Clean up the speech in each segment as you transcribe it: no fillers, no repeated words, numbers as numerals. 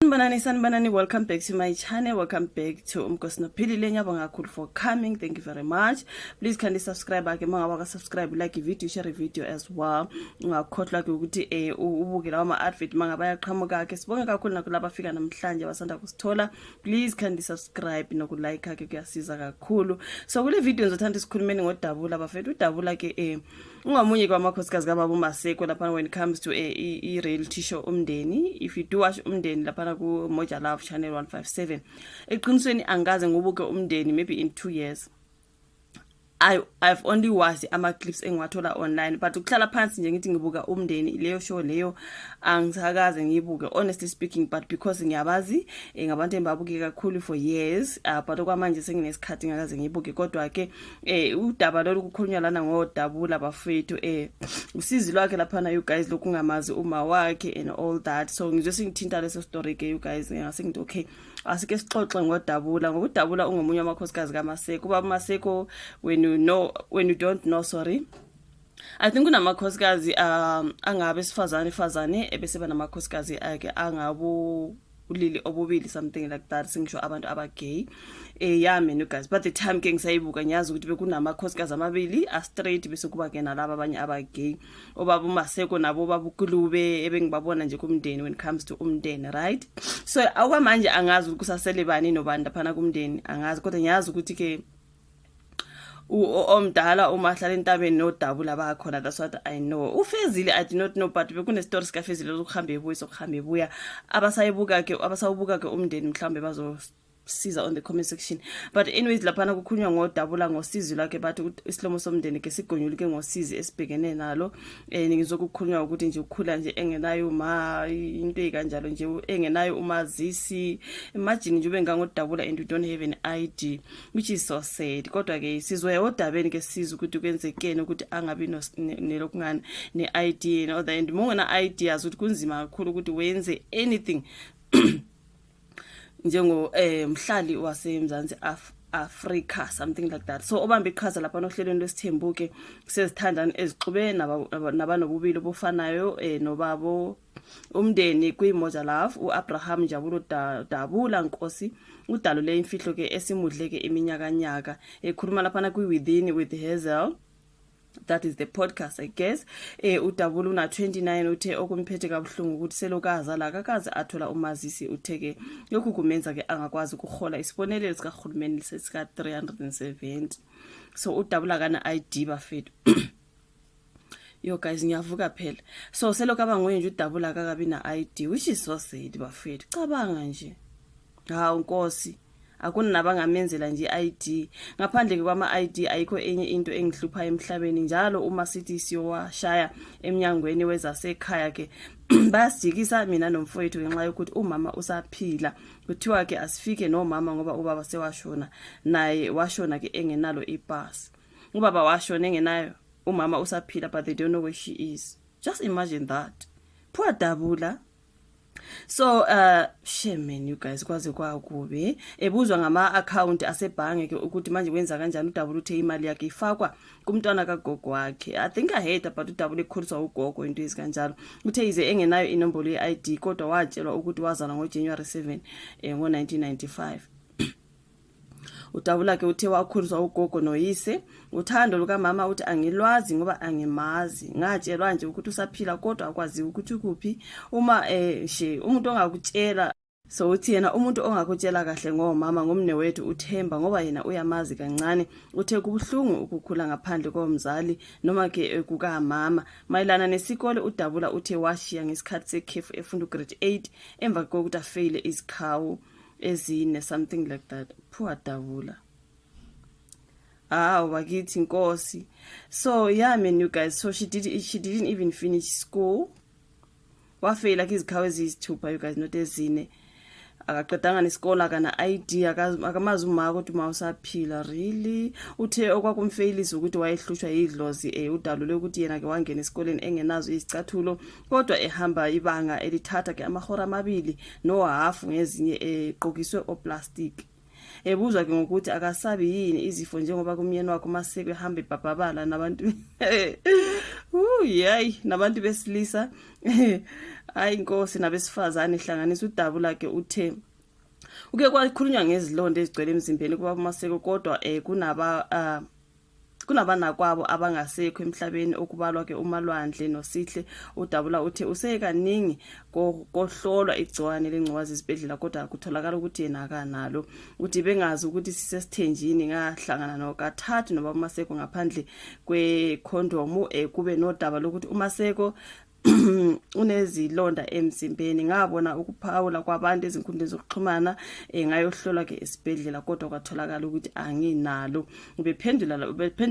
Sanibonani, sanibonani. Welcome back to my channel. Welcome back to Umkosi Nophilile. Ngiyabonga kakhulu for coming. Thank you very much. Please kindly subscribe ake mangaba subscribe, like video, share video as well. Ungakhohlwa ke ukuthi ubuke lawa ama advert mangaba yaqhamuka ke. Sibonge kakhulu nakulaba afika namhlanje basanda kusithola. Please kindly subscribe noku like ke, kuyasiza kakhulu. So kule video ngizothanda sikhulumeni ngoDabula, bafethu. uDabula ke ungomunye kwamakhosikazi kababa uMaseko lapha when it comes to i reality show Umndeni. If you do watch Umndeni lapha ku Moja Love channel 157, eqinisweni angikaze ngibuke Umndeni maybe in 2 years. I've only watched ama clips engiwathola online, but ukuhlala phansi nje ngithi ngibuka Umndeni, leyo show leyo angisakaze ngiyibuke, honestly speaking. But because ngiyabazi ngabantu engibabuke kakhulu for years, but okwamanje senginesikhathi ngakaze ngiyibuke. Kodwa ke udaba lolu kukhulunywa lana ngoDabula, bafethu, usizi lwakhe laphana, you guys, lokungamazi uma wakhe and all that. So ngizwe singithinta leso story ke, you guys, ngase ngithi okay, asike sixoxe ngoDabula, ngoba uDabula ungomunye wamakhosikazi kaMaseko, ubaba Maseko. When you know, when you don't know, sorry, I think kunamakhosikazi angabe sifazane ifazane, ebese banamakhosikazi ake angabo ulili obubili, something like that, singisho abantu aba-gay. Yeah man, you guys, but the time ke ngisayibuka, ngiyazi ukuthi bekunamakhosikazi amabili a straight, bese kuba ke nalaba abanye aba-gay, obaba uMaseko nabo baba uKulube, ebengibabona nje kumndeni when it comes to Umndeni, right? So okwamanje angazi ukuthi kusasele bani nobani laphana kumndeni, angazi, kodwa ngiyazi ukuthi ke omdala uma hlala entabeni noDabula bakhona. That's what I know. Ufezile, I do not know, but bekune story sikaFezile lokuhamba ebuya, sokuhamba ebuya. Abasayibuka ke, abasawubuka ke Umndeni, mhlambe bazo siza on the comment section. But anyways, laphana kukhulunywa ngoDabula, ngosizi lwakhe. Bathi ukuthi isilomo somndeni ke sigonyuluke ngosizi esibhekene nalo. Ngizokukhulunywa ukuthi nje ukhula nje engenayo uma into ekanjalo nje, engenayo umazisi. Imagine nje ube ngangoDabula and you don't have an ID, which is so sad. Kodwa ke sizwe odabeni ke sizwe ukuthi kwenzekeni ukuthi angabi nelokungani ne-ID and all that, and mungena ideas ukuthi kunzima kakhulu ukuthi wenze anything njengo mhlali waseMzansi Africa, something like that. So obambe iqhaza lapha nohlelweni lwesithembu-ke sezithandani ezixube nabanobubili obufanayo nobabo umndeni kwi-Moja Love, u-Abraham Njabulo Dabula Nkosi, udalule imfihlo ke esimudleke iminyakanyaka. Ekhuluma laphana kwi-Within with Hazel, that is the podcast, I guess. uDabula una 29, uthe okumphethe kabuhlungu ukuthi selokaza akakaze athola umazisi. Uthe ke lokhu kumenza ke angakwazi ukuhola isibonelelo sikahulumeni sesika 370. So uDabula kana ID, bafethu. Yo guys, ngiyavuka phela. So selokhu abanguye nje uDabula akakabi na ID, which is so sad, bafethu. Cabanga nje, hawu Nkosi, akunabangamenzela nje i-ID. Ngaphandle kwama-ID ayikho enye into engihlupha emhlabeni. Njalo uma sithi siyowashaya emnyangweni wezasekhaya ke, bayasijikisa mina nomfowethu ngenxa yokuthi umama usaphila. Kuthiwa ke asifike nomama ngoba ubaba sewashona, naye washona ke engenalo ipasi. Ubaba washona engenayo, umama usaphila, but they don't know where she is. Just imagine that. Poor Dabula. So shame man, you guys, kwaze kwakube. Ebuzwa ngama account asebhange ke ukuthi manje wenza kanjani, uDabula uthe imali yakhe ifakwa kumntwana kagogo wakhe. I think I heard about uDabula ekhuliswa ugogo, into ezikanjalo. Uthe yize engenayo inombolo ye-ID, kodwa watshelwa ukuthi wazalwa ngoJanuary 7 ngo1995. uDabula ke uthe wakhuliswa ugogo noyise. Uthando lukamama uthi angilwazi ngoba angimazi, ngatshelwa nje ukuthi usaphila kodwa akwaziwa ukuthi kuphi. Uma nje umuntu ongakutshela, so uthi yena umuntu ongakutshela kahle ngomama ngomne wethu uThemba, ngoba yena uyamazi kancane. Uthe kubuhlungu ukukhula ngaphandle komzali noma ke kukamama. Mayelana nesikole, uDabula uthe washiya ngesikhathi sekhefu efunda ugrade 8 emva kokuthi afeyile izikhawu ezine, something like that. Poor Dabula. Ah, bakithi Nkosi. So yeah man, you guys, so she didn't even finish school. Wafeyila izikhawu eziyisithupha, you guys, not ezine. Akaqedanga nesikole, akana ID, akamazi uma ukuthi uma usaphila really. Uthe okwakumfeyilisa ukuthi wayehlushwa yidlozi. Udalule ukuthi yena ke wangena esikoleni engenazo izicathulo, kodwa ehamba ibanga elithatha ke amahora 2.5 ngezinye eqokiswe oplastic. Ebuzwa ke ngokuthi akasabi yini izifo njengoba kumyeni wakhe uMaseko ehamba ebhabhabala nabantu, yayi, nabantu besilisa, hayi inkosi, nabesifazane hlanganisa. UDabula ke uthe uke kwakhulunywa ngezilonda ezigcwele emzimbeni kuba uMaseko, kodwa kunabanakwabo abangasekho emhlabeni, okubalwa ke uMalwandle noSihle. UDabula uthe usekaningi kohlolwa igciwane lengculazi esibhedlela, kodwa kutholakala ukuthi yena akanalo. Uthi bengazi ukuthi sisesithenjini, ngahlangana nokathathu noba uMaseko ngaphandle kwekhondomu, kube nodaba lokuthi uMaseko unezilonda emzimbeni. Ngabona ukuphawula kwabantu ezinkundleni zokuxhumana, ngayohlolwa ke esibhedlela, kodwa kwatholakala ukuthi anginalo. Ubephendula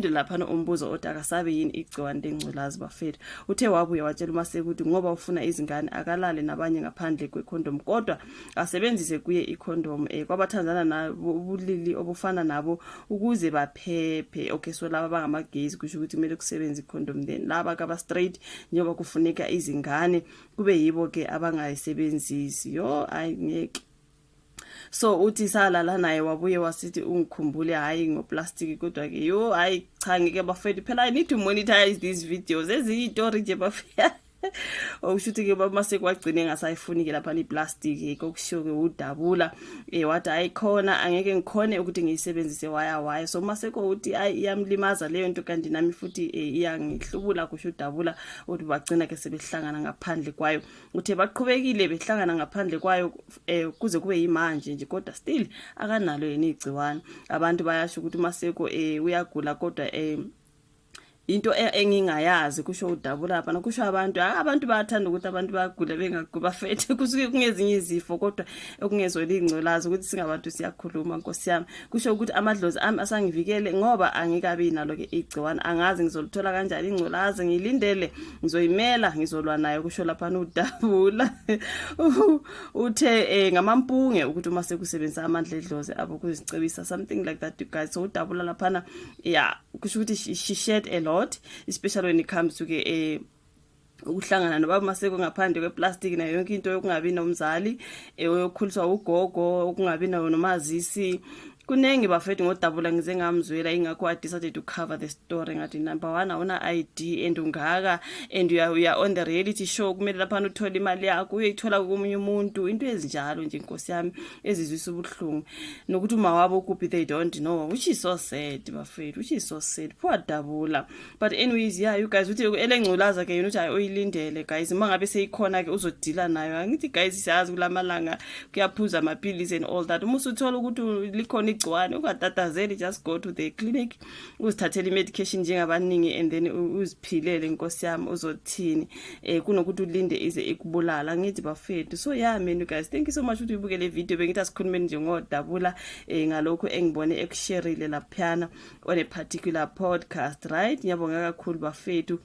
laphana umbuzo othi akasabe yini igciwane lengculazi, bafethu. Uthe wabuye watshela uMaseko ukuthi ngoba ufuna izingane, akalale nabanye ngaphandle kwekhondom, kodwa asebenzise kuye ikhondom kwabathandana nabo ubulili obufana nabo ukuze baphephe. Okay, so laba bangamagays kusho ukuthi kumele kusebenze ikhondom, then laba kaba straight, njengoba kufuneka izingane, kube yibo ke abangayisebenzisi. Yo, ayi ngeke. So uthi salala naye, wabuye wasithi ungikhumbule, hayi ngoplastic, kodwa ke yo, hayi cha, ngeke bafethu. Phela I need to monetize these videos, ezinye itori nje bafethu. Okusho ukuthi-ke mase kwagcine engasayifuni-ke laphana iplastic, kokushiwo-ke uDabula, wathi hayi khona angeke ngikhone ukuthi ngiyisebenzise, waya waya. So mase kuthi hayi iyamlimaza leyo nto, kanti nami futhi iyangihlubula, kusho uDabula. Uthi bagcina-ke sebehlangana ngaphandle kwayo. Uthe baqhubekile behlangana ngaphandle kwayo kuze kube yimanje nje, kodwa still akanalo yena igciwane. Abantu bayasho ukuthi uMaseko uyagula, kodwa into engingayazi, kusho uDabula lapha. Kusho abantu, abantu bayathanda ukuthi abantu bayagula bengaguli bafethe. Kusuke kungezinye izifo, kodwa okungezona ingculazi, ukuthi singabantu siyakhuluma, nkosi yami. Kusho ukuthi amadlozi ami asangivikele ngoba angikabi nalo ke igciwane. Angazi ngizolithola kanjani ingculazi, ngilindele, ngizoyimela, ngizolwa nayo, kusho laphana uDabula. Uthe ngamampunge ukuthi uma sekusebenzisa amandla edlozi abo kuzicebisa, something like that, you guys. So uDabula laphana, yeah, kusho ukuthi she shared a lot, especially when it comes to ke ukuhlangana nobaba Maseko ngaphandle kweplastic, nayo yonke into yokungabi nomzali, oyokhuliswa ugogo, ukungabi nayo nomazisi. Kuningi bafethu ngoDabula, ngize ngamzwela. Ingakho I decided to cover the story. Ngathi number one, awuna ID and ungaka and you are on the reality show, kumele laphana uthole imali yakho, uyoyithola komunye umuntu, into ezinjalo nje, inkosi yami, ezizwisa ubuhlungu, nokuthi uma wabo kuphi, they don't know, which is so sad bafethu, which is so sad. Poor Dabula. But anyways, yeah, you guys, uthi elengculaza ke yena uthi hayi uyilindele guys, uma ngabe seyikhona ke uzodila nayo. Angithi guys, siyazi kulamalanga kuyaphuza amaphilisi and all that. Uma usuthola ukuthi likhona igciwane, ungatatazeli, just go to the clinic, uzithathele i-medication njengabaningi and then uziphilele, inkosi yami, uzothini, kunokuthi ulinde ize ikubulala, ngithi bafethu. So yeah man, you guys, thank you so much ukuthi uyibuke le video. Bengithi asikhulumeni nje ngoDabula ngalokhu engibone ekusharile laphana on a particular podcast, right? Ngiyabonga kakhulu bafethu.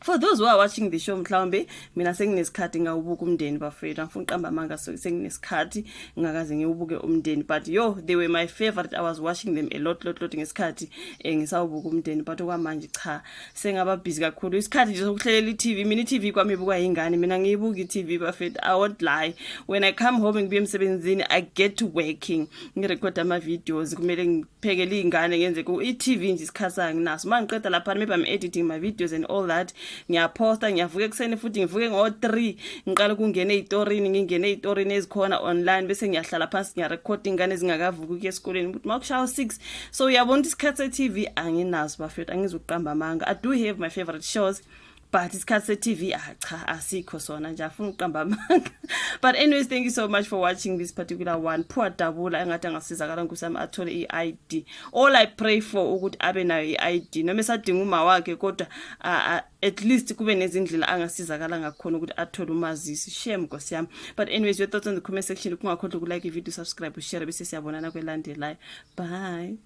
For those who are watching the show, mhlawumbe mina senginesikhathi ngawubuka umndeni bafethu, angifuni uqamba amanga, so senginesikhathi ngingakaze ngiwubuke umndeni, but yo, they were my favorite. I was watching them a lot lot lot ngesikhathi ngisawubuka umndeni, but okwamanje cha, sengaba busy kakhulu. Isikhathi nje sokuhlelela i-TV, mina i-TV kwami ibukwa yingane, mina ngiyibuka i-TV bafethu, I won't lie. When I come home, ngibuye emsebenzini, I get to working, ngirecord ama-videos, kumele ngiphekele iy'ngane, ngenze i-TV nje isikhathi anginaso. Uma ngiqeda lapha, maybe I'm editing my videos and all that, ngiyaphosta, ngiyavuka ekuseni futhi, ngivuke ngo-3, ngiqala ukungena ey'torini, ngingene ey'torini ezikhona online, bese ngiyahlala phansi, ngiyarekhoda iy'ngane ezingakavuki ukuya esikoleni, ukuthi uma kushaya u-6. So uyabona ukuthi isikhathi se-TV anginaso bafethu, angizukuqamba amanga. I do have my favorite shows, but isikhathi se-TV, ah cha, asikho sona nje, afuna ukuqamba amanga. But anyways, thank you so much for watching this particular one. Poor Dabula, engathi angasizakala nkosi athole i-ID. All I pray for ukuthi abe nayo i-ID, noma esadinga uma wakhe, kodwa at least kube nezindlela angasizakala ngakhona ukuthi athole umazisi. Shame, nkosi yami. But anyways, your thoughts on the comment section. Kungakhohlwa ukulike ivideo, subscribe, ushare, bese siyabonana kwelandelayo. Bye.